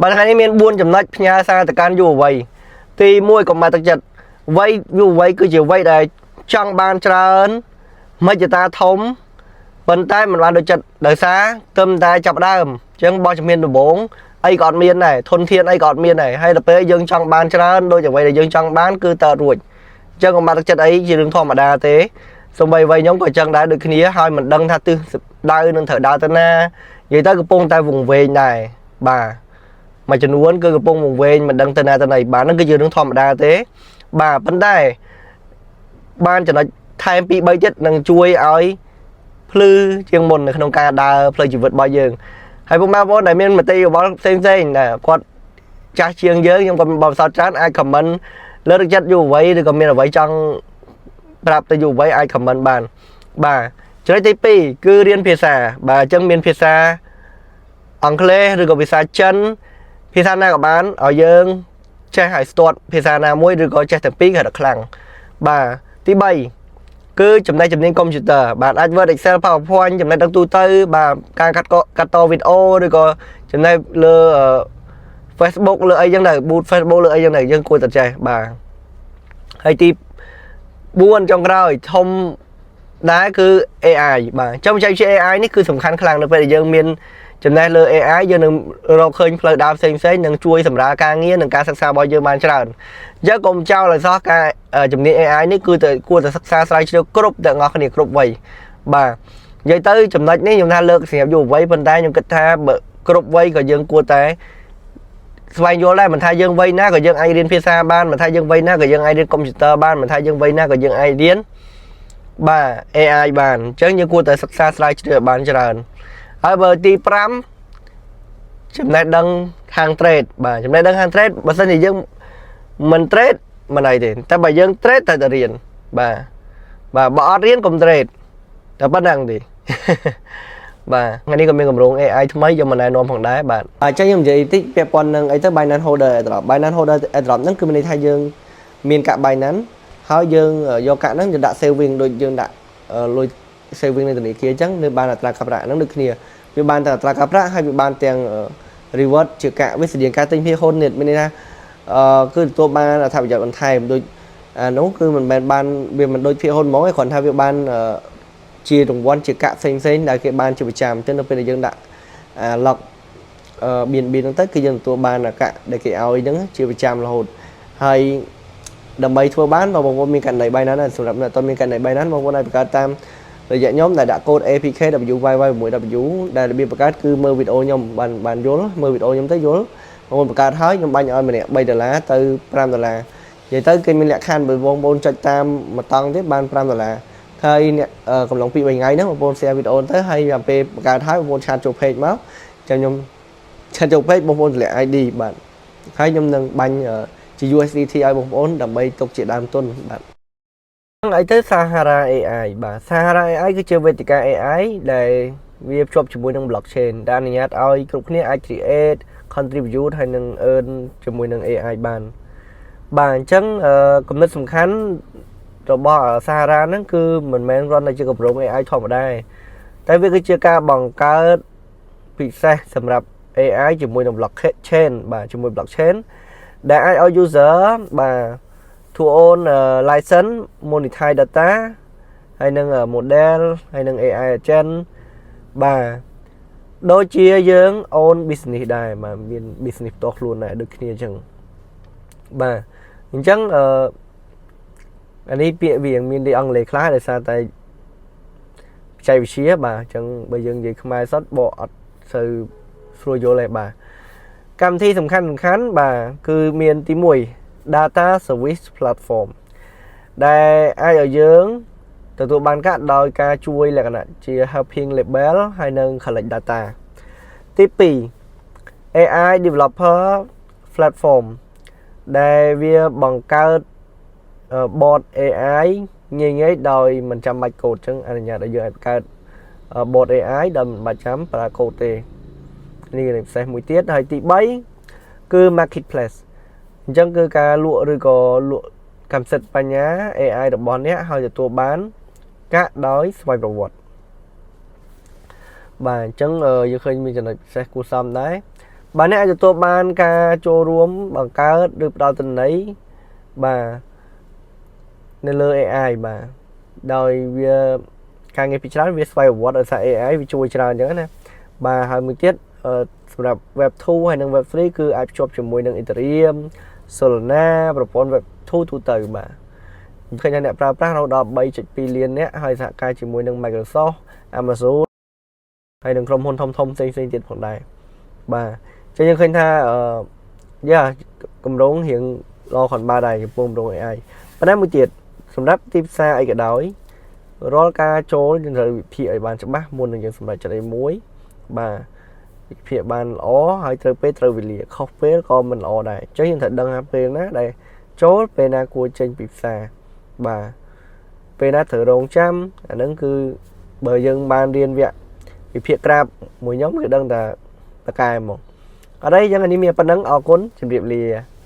បាទថ្ងៃនេះមាន4ចំណុចផ្ញើសារទៅកាន់យុវវ័យទី1កុំបាក់ទឹកចិត្តវ័យយុវវ័យគឺជាវ័យដែលចង់បានច្រើនមហិច្ឆតាធំប៉ុន្តែមិនបានដូចចិត្តដោយសារទឹមតែចាប់ដើមអញ្ចឹងបោះជំហានដំបូងអីក៏អត់មានដែរធនធានអីក៏អត់មានដែរហើយដល់ពេលយើងចង់បានច្រើនដូចអ្វីដែលយើងចង់បានគឺតើរួចអញ្ចឹងកុំបាក់ទឹកចិត្តអីជារឿងធម្មតាទេសំបីវ័យខ្ញុំក៏អញ្ចឹងដែរដូចគ្នាហើយមិនដឹងថាទិសដៅនឹងត្រូវដើរទៅណានិយាយទៅកំពុងតែវង្វេងដែរបាទ មួយចំនួនគឺកំពុងវង្វេងមិនដឹងទៅណាទៅណីបាទហ្នឹងគឺជារឿងធម្មតាទេបាទប៉ុន្តែបានចំណុចថែម2 3ទៀតនឹងជួយឲ្យភ្លឺជាងមុននៅក្នុងការដើរផ្លូវជីវិតរបស់យើងហើយពុកម៉ែបងប្អូនដែលមានមតិយោបល់ផ្សេងផ្សេងៗដែលគាត់ចាស់ជាងយើងខ្ញុំក៏មានបទពិសោធន៍ច្រើនអាច comment លើកទឹកចិត្តយុវវ័យឬក៏មានអ្វីចង់ប្រាប់ទៅយុវវ័យអាច comment បានបាទចំណុចទី2គឺរៀនភាសាបាទអញ្ចឹងមានភាសាអង់គ្លេសឬក៏ភាសាចិន ភាសាណាក៏បានឲ្យយើងចេះឲ្យស្ទាត់ភាសាណាមួយឬក៏ចេះទាំងពីរក៏ដល់ខ្លាំងបាទទី3គឺចំណេះជំនាញកុំព្យូទ័របាទអាច Word Excel PowerPoint ចំណេះដឹងទូទៅបាទការកាត់កកាត់តវីដេអូឬក៏ចំណេះលើ Facebook លើអីចឹងទៅ boost Facebook លើអីចឹងទៅយើងគួរតែចេះបាទហើយទី4ចុងក្រោយធំដែរគឺ AI បាទអញ្ចឹងបច្ចេកវិទ្យា AI នេះគឺសំខាន់ខ្លាំងនៅពេលដែលយើងមានចំណេះលើ AI យើងនឹងរកឃើញផ្លូវដើរផ្សេងផ្សេងៗនឹងជួយសម្រាលការងារនិងការសិក្សារបស់យើងបានច្រើនអញ្ចឹងកុំចោលឲ្យសោះការជំនាញ AI នេះគឺតែគួរតែសិក្សាស្រាវជ្រាវគ្រប់ទាំងអស់គ្នាគ្រប់វ័យបាទនិយាយទៅចំណុចនេះខ្ញុំថាលើកសម្រាប់យុវវ័យប៉ុន្តែខ្ញុំគិតថាបើគ្រប់វ័យក៏យើងគួរតែស្វែងយល់ដែរមិនថាយើងវ័យណាក៏យើងអាចរៀនភាសាបានមិនថាយើងវ័យណាក៏យើងអាចរៀនកុំព្យូទ័របានមិនថាយើងវ័យណាក៏យើងអាចរៀនបាទ AI បានអញ្ចឹងយើងគួរតែសិក្សាស្រាវជ្រាវឲ្យបានច្រើនហើយបើទី5ចំណេះដឹងខាង trade បាទចំណេះដឹងខាង trade បើសិនជាយើងមិន trade មិនអីទេតែបើយើង trade ត្រូវតែរៀនបាទបាទបើអត់រៀនកុំ trade តែប៉ុណ្ណឹងទេ បាទថ្ងៃនេះក៏មានគម្រោង AI ថ្មីយកមកណែនាំផងដែរបាទអញ្ចឹងខ្ញុំនិយាយតិចពាក់ព័ន្ធនឹងអីទៅ Binance Holder Airdrop Binance Holder Airdrop ហ្នឹងគឺមានន័យថាយើងមានកាក់ Binance ហើយយើងយកកាក់ហ្នឹងយើងដាក់ saving ដូចយើងដាក់លុយ saving នៅធនាគារអញ្ចឹងនៅបានអត្រាការប្រាក់ហ្នឹងដូចគ្នាវាបានទាំងអត្រាការប្រាក់ហើយវាបានទាំង reward ជាកាក់វាស្តៀងការទិញភាគហ៊ុននេះមានន័យថាអឺគឺទទួលបានអត្ថប្រយោជន៍បន្ថែមដូចអានោះគឺមិនមែនបានវាមិនដូចភាគហ៊ុនហ្មងទេគ្រាន់ថាវាបានជារង្វាន់ជាកាក់ផ្សេងផ្សេងដែលគេបានជាប្រចាំអញ្ចឹងនៅពេលដែលយើងដាក់អា lock BNB ហ្នឹងទៅគឺយើងទទួលបានកាក់ដែលគេឲ្យហ្នឹងជាប្រចាំរហូតហើយដើម្បីធ្វើបានបងប្អូនមានករណី Binance សម្រាប់អ្នកអត់មានករណី Binance បងប្អូនអាចបង្កើតតាមរយៈខ្ញុំដែលដាក់កូដ APKWYY6W ដែលរបៀបបង្កើតគឺមើលវីដេអូខ្ញុំបានបានយល់មើលវីដេអូខ្ញុំទៅយល់បងប្អូនបង្កើតហើយខ្ញុំបាញ់ឲ្យម្នាក់3ដុល្លារទៅ5ដុល្លារនិយាយទៅគេមានលក្ខខណ្ឌបើបងប្អូនចុចតាមមួយតង់ទៀតបាន5ដុល្លារហើយអ្នកកំឡុង2 3ថ្ងៃហ្នឹងបងប្អូន share វីដេអូទៅហើយដល់ពេលបង្កើតហើយបងប្អូន chat ចូល page មកចាំខ្ញុំ chat ចូល page បងប្អូនទម្លាក់ ID បាទហើយខ្ញុំនឹងបាញ់ជា USDT ឲ្យបងប្អូនដើម្បីទុកជាដើមទុនបាទអីទៅ Sahara AI បាទ Sahara AI គឺជាវេទិកា AI ដែលវាភ្ជាប់ជាមួយនឹង blockchain ដែលអនុញ្ញាតឲ្យគ្រប់គ្នាអាច create contribute ហើយនឹង earn ជាមួយនឹង AI បានបាទអញ្ចឹងគំនិតសំខាន់របស់ Sahara ហ្នឹងគឺមិនមែនគ្រាន់តែជាគម្រោង AI ធម្មតាទេតែវាគឺជាការបង្កើតពិសេសសម្រាប់ AI ជាមួយនឹង blockchain បាទជាមួយ blockchain ដែលអាចឲ្យ user បាទ to own license monetize data ហើយនឹង model ហើយនឹង AI agent បាទដូចជាយើង own business ដែរបាទមាន business ផ្ទាល់ខ្លួនដែរដូចគ្នាអញ្ចឹងបាទអញ្ចឹងអឺអានេះពាក្យវាមានទីអង់គ្លេសខ្លះដោយសារតែបច្ចេកវិទ្យាបាទអញ្ចឹងបើយើងនិយាយខ្មែរសុទ្ធបកអត់សូវស្រួលយល់ទេបាទកម្មវិធីសំខាន់សំខាន់បាទគឺមានទី1 data service platform ដែលអាចឲ្យយើងទទួលបានកាក់ដោយការជួយលក្ខណៈជា helping label ហើយនិង collect data ទី2 AI developer platform ដែលវាបង្កើត bot AI ងាយៗដោយមិនចាំបាច់កូដអញ្ចឹងអនុញ្ញាតឲ្យយើងអាចបង្កើត bot AI ដោយមិនបាច់ចាំប្រើកូដទេនេះគឺពិសេសមួយទៀតហើយទី3គឺ marketplace អញ្ចឹងគឺការលក់ឬក៏លក់កម្មសិទ្ធិបញ្ញា AI របស់អ្នកហើយទទួលបានកាក់ដោយស្វ័យប្រវត្តិបាទអញ្ចឹងយើងឃើញមានចំណុចពិសេសគួរសមដែរ បាទអ្នកអាចទទួលបានការចូលរួមបង្កើតឬផ្ដល់ទិន្នន័យបាទនៅលើ AI បាទដោយវាការងារពីច្រើនវាស្វ័យប្រវត្តិដោយសារ AI វាជួយច្រើនអញ្ចឹងណាបាទហើយមួយទៀតសម្រាប់ Web 2ហើយនិង Web 3គឺអាចភ្ជាប់ជាមួយនឹង Ethereum Solana ប្រព័ន្ធ Web 2ទូទៅបាទឃើញថាអ្នកប្រើប្រាស់រហូតដល់3.2លានអ្នកហើយសហការជាមួយនឹង Microsoft Amazon ហើយនឹងក្រុមហ៊ុនធំធំផ្សេងៗទៀតផងដែរបាទចឹងយើងឃើញថាអឺយ៉ាកម្រងរៀងល្អខនបាដែរចំពោះកម្រង AI ប៉ុន្តែមួយទៀតសម្រាប់ទីផ្សារអីក៏ដោយរាល់ការចូលយើងត្រូវវិភាគឲ្យបានច្បាស់មុននឹងយើងសម្រេចចិត្តអីមួយបាទវិភាគបានល្អហើយត្រូវពេលត្រូវវេលាខុសពេលក៏មិនល្អដែរអញ្ចឹងយើងត្រូវដឹងថាពេលណាដែលចូលពេលណាគួរចេញពីផ្សារបាទពេលណាត្រូវរងចាំអាហ្នឹងគឺបើយើងបានរៀនវគ្គវិភាគក្រាបមួយខ្ញុំគឺដឹងតែតកែហ្មងអត់អីយ៉ាងនេះមានប៉ុណ្ណឹងអរគុណជម្រាបលា។